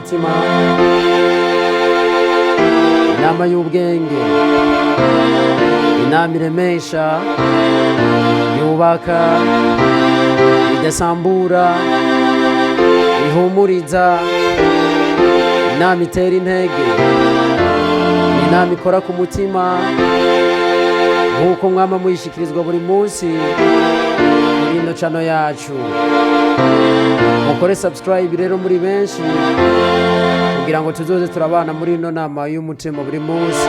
y'umutima, inama y'ubwenge, inama iremesha, yubaka, idasambura, ihumuriza, inama itera intege, inama ikora ku mutima, nk'uko mwama muyishikirizwa buri munsi muri ino channel yacu. Mukore subscribe rero muri benshi kugira ngo tuzoze turabana muri ino nama y'umutima buri munsi.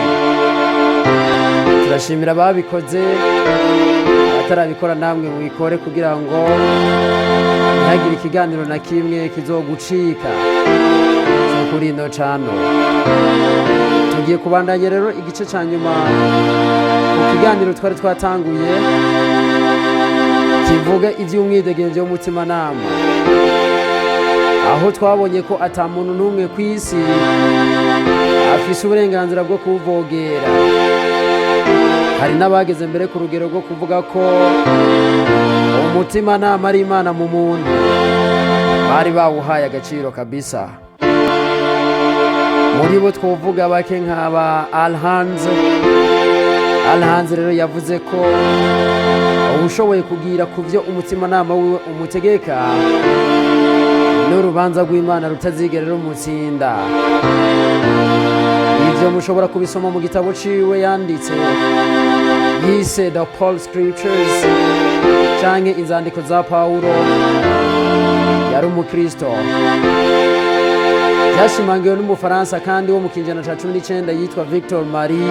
Turashimira ababikoze, abatarabikora namwe mubikore kugira ngo ntihagire ikiganiro na kimwe kizogucika cyo kuri ino channel. Tugiye kubandanya rero igice ca nyuma mu kiganiro twari twatanguye kivuga ivy'umwidegemvyo w'umutimanama, aho twabonye ko ata muntu n'umwe kw'isi afise uburenganzira bwo kuwuvogera. Hari n'abageze mbere ku rugero rwo kuvuga ko umutimanama ari Imana mu muntu, bari bawuhaye agaciro kabisa. Muri bo twovuga bake nk'aba Alhanze. Alhanze rero yavuze ko uwushoboye kugira ku byo umutimanama wiwe umutegeka, n'urubanza rw'Imana rutazigera rumutsinda. Ivyo mushobora kubisoma mu gitabo ciwe yanditse yise The Paul Scriptures, canke inzandiko za Pawulo. Yari umukristo. Byashimangiwe n'Umufaransa kandi wo mu kinjana ca 19 yitwa Victor Marie,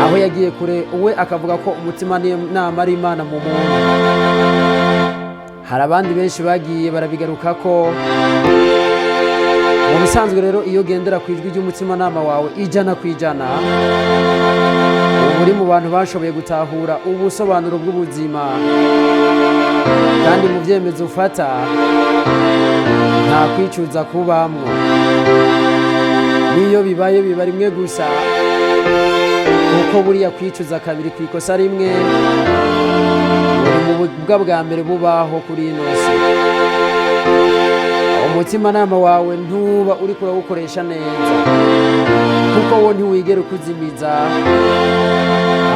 aho yagiye kure we akavuga ko umutima nama ari Imana mu muntu. Hari abandi benshi bagiye barabigarukako. Mu bisanzwe rero, iyo ugendera ku ijwi ry'umutimanama wawe 100%, uba uri mu bantu bashoboye gutahura ubusobanuro bw'ubuzima, kandi mu byemezo ufata nta kwicuza kubamwo. N'iyo bibaye, biba rimwe gusa, kuko buriya kwicuza kabiri ku ikosa rimwe buri mu bwa bwa mbere bubaho kuri ino si. Umutimanama wawe ntuba uriko urawukoresha neza, kuko wo ntiwigera ukuzimiza,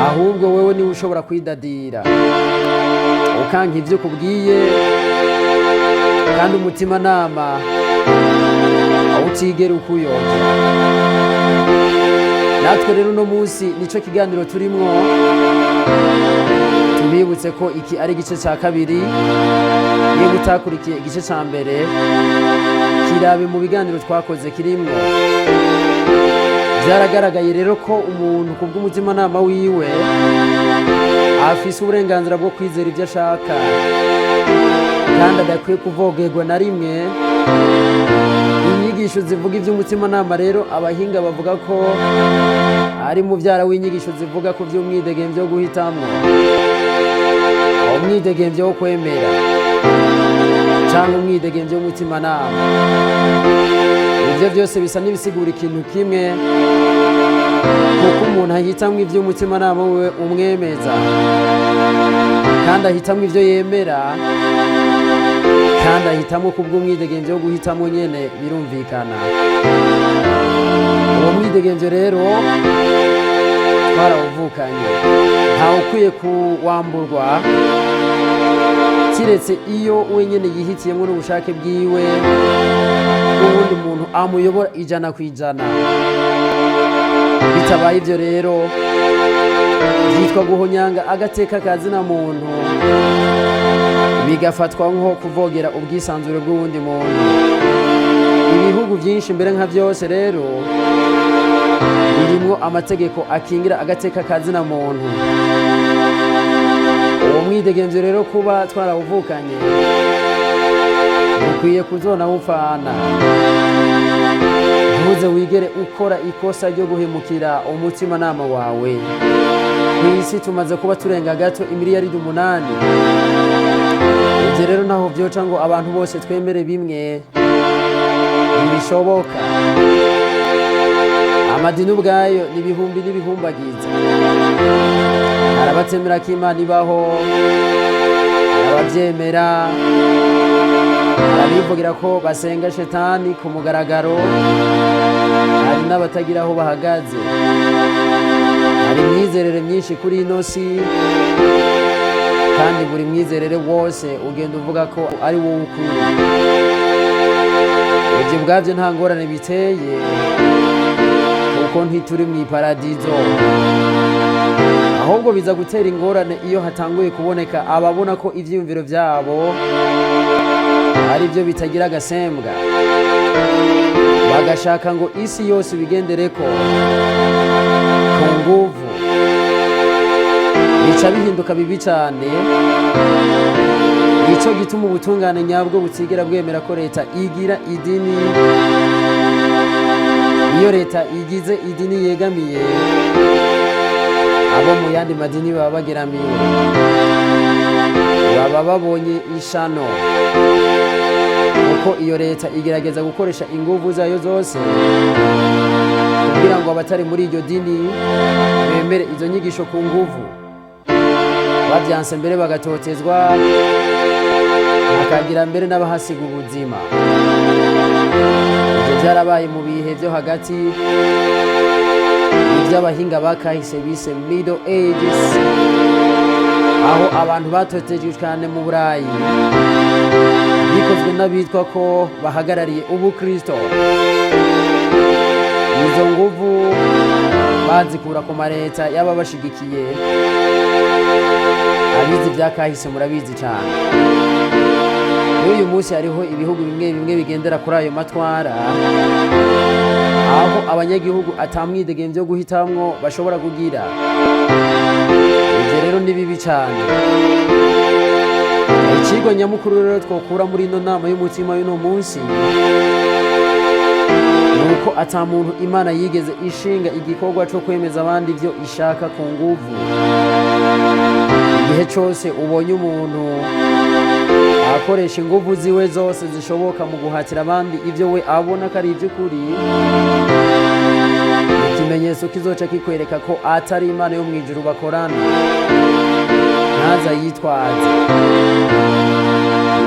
ahubwo wewe niwe ushobora kwidadira ukanka ivyo ukubwiye, kandi umutimanama utigera ukuyobya. Natwe rero uno munsi nico kiganiro turimwo. Tubibutse ko iki ari igice cya kabiri. Niba utakurikiye igice cya mbere, kirabe mu biganiro twakoze kirimwo. Byaragaragaye rero ko umuntu ku bw'umutimanama wiwe afise uburenganzira bwo kwizera ibyo ashaka, kandi adakwiye kuvogerwa na rimwe. Inyigisho zivuga iby'umutimanama rero, abahinga bavuga ko ari mubyara w'inyigisho zivuga ku by'umwidegemvyo wo guhitamwo, umwidegemvyo wo kwemera cyangwa umwidegemvyo w'umutimanama. Ibyo byose bisa n'ibisigura ikintu kimwe, kuko umuntu ahitamwo iby'umutimanama we umwemeza, kandi ahitamwo ibyo yemera, kandi ahitamo kubw'umwidegemvyo wo guhitamo nyene. Birumvikana, uwo mwidegemvyo rero twarawuvukanye, ntawe ukwiye kuwamburwa, kiretse iyo wenyene yihitiyemo n'ubushake bwiwe n'uwundi muntu amuyobora 100%. Bitabaye ibyo rero, byitwa guhonyanga agateka ka zina muntu, bigafatwa nko kuvogera ubwisanzure bw'uwundi muntu. Ibihugu byinshi, mbere nka byose rero, birimwo amategeko akingira agateka ka zina muntu. Uwo mwidegemvyo rero, kuba twarawuvukanye, dukwiye kuzonawupfana. Ntuze wigere ukora ikosa ryo guhemukira umutimanama wawe. Ku isi tumaze kuba turenga gato imiliyaridi 8. Ibyo rero ntaho byoca ngo abantu bose twemere bimwe, ntibishoboka. Amadini ubwayo ni ibihumbi n'ibihumbagiza. Hari abatemera ko Imana ibaho, hari ababyemera. Abivugira ko basenga shetani ku mugaragaro, hari n'abatagira aho bahagaze. Hari imyizerere myinshi kuri ino si, kandi buri mwizerere wose ugenda uvuga ko ari wowe ukuri. Ibyo ubwabyo nta ngorane biteye, kuko ntituri mu iparadizo. Ahubwo biza gutera ingorane iyo hatanguye kuboneka ababona ko ivyiyumviro vyabo ari byo bitagira agasembwa, bagashaka ngo isi yose ibigendereko ku nguvu. Bica bihinduka bibi cane. Nico gituma ubutungane nyabwo butigera bwemera ko leta igira idini. Iyo leta igize idini yegamiye, abo mu yandi madini baba bageramiwe, baba babonye ishano, kuko iyo leta igerageza gukoresha inguvu zayo zose kugira ngo abatari muri iryo dini bemere izo nyigisho ku nguvu. Bavyanse mbere bagatotezwa, hakagira mbere n'abahasiga ubuzima. Ivyo vyarabaye mu bihe vyo hagati, ivy'abahinga bakahise bise Middle Ages, aho abantu batotejwe cyane mu Burayi bikozwe n'abitwa ko bahagarariye ubukristo. Izo nguvu bazikura ku mareta y'ababashigikiye. Abizi ibya kahise murabizi cyane. N'uyu munsi hariho ibihugu bimwe bimwe bigendera kuri ayo matwara, aho abanyagihugu atamwidegemvyo yo guhitamwo bashobora kugira. Ivyo rero ni bibi cyane. Icigwa nyamukuru rero twokura muri ino nama y'umutima y'uno munsi ni uko ata muntu Imana yigeze ishinga igikorwa co kwemeza abandi ivyo ishaka ku nguvu. Igihe cose ubonye umuntu akoresha inguvu ziwe zose zishoboka mu guhatira abandi ivyo we abona ko ari ivy'ukuri, ikimenyetso kizoca kikwereka ko atari Imana yo mw'ijuru bakorana. Ntaza yitwaze.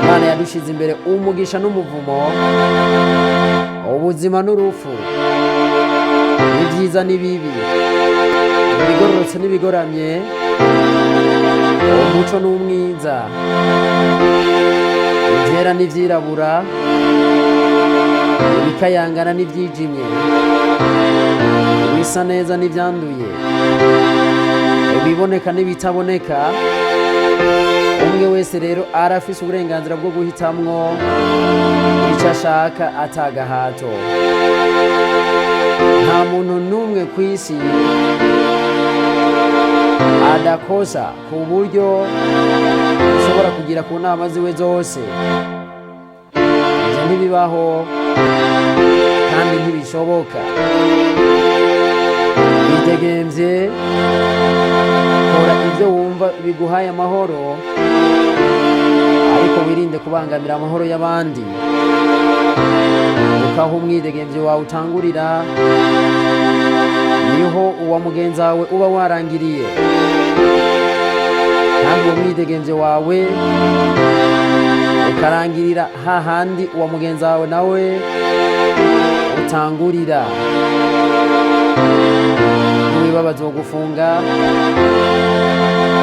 Imana yadushize imbere umugisha n'umuvumo, ubuzima n'urupfu, ibyiza n'ibibi, ibigororotse n'ibigoramye, umuco n'umwiza, ivyera n'ivyirabura, ibikayangana n'ivyijimye, ibisa neza n'ivyanduye, ibiboneka n'ibitaboneka. Umwe wese rero arafise uburenganzira bwo guhitamwo ico ashaka atagahato. Nta muntu n'umwe kw'isi adakosa ku buryo ushobora kugira ku nama ziwe zose. Ivyo ntibibaho kandi ntibishoboka. Widegemvye, kora ivyo wumva biguhaye amahoro, ariko wirinde kubangamira amahoro y'abandi, kuko aho umwidegemvyo wawe utangurira niho uwa mugenzi wawe uba warangiriye, kandi uwo mwidegemvyo wawe ukarangirira hahandi uwa mugenzi wawe nawe utangurira. Niwiba bazogufunga,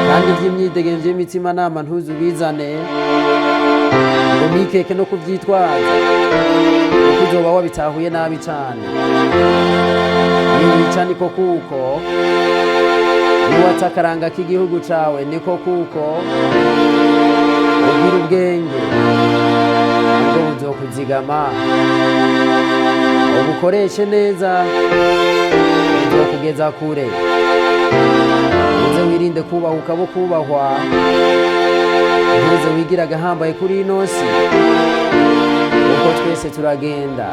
kandi ivy'imyidegemvyo y'imitima nama ntuzubizane ngo nikeke no kuvyitwaza, kuko uzoba wabitahuye nabi cane. Niwica niko kuko, niwata akaranga k'igihugu cawe niko kuko, ugira ubwenge nabwo buzokuzigama, ubukoreshe neza buzokugeza kure. Uze wirinde kubahuka bo kubahwa, ntuze wigira agahambaye kuri ino si, kuko twese turagenda.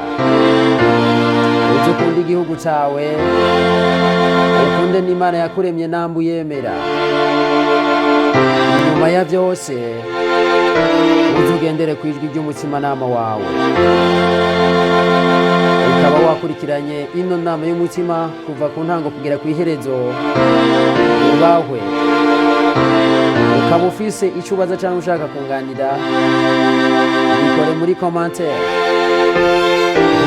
Uze ukunde igihugu cawe, ukunde n'Imana yakuremye nambu yemera. Inyuma ya vyose, uze ugendere ku ijwi ry'umutimanama wawe. Ukaba wakurikiranye ino nama y'umutima kuva ku ntango kugera kw'iherezo, ubahwe. Ukaba ufise icyo ubaza cyangwa ushaka kunganira, bikore muri commentaire.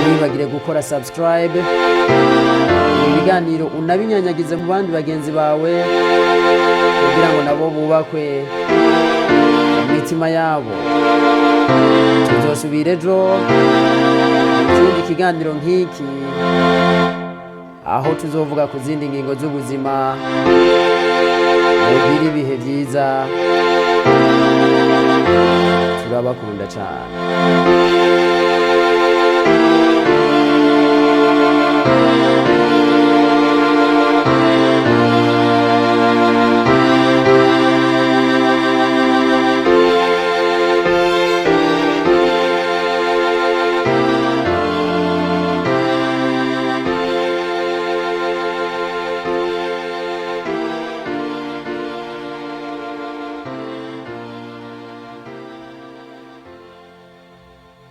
Ntiwibagire gukora subscribe, ibi biganiro unabinyanyagize mu bandi bagenzi bawe kugira ngo nabo bubakwe mu mitima yabo. Tuzosubira ejo mu kindi kiganiro nk'iki, aho tuzovuga ku zindi ngingo z'ubuzima. Mugire ibihe byiza, turabakunda cyane.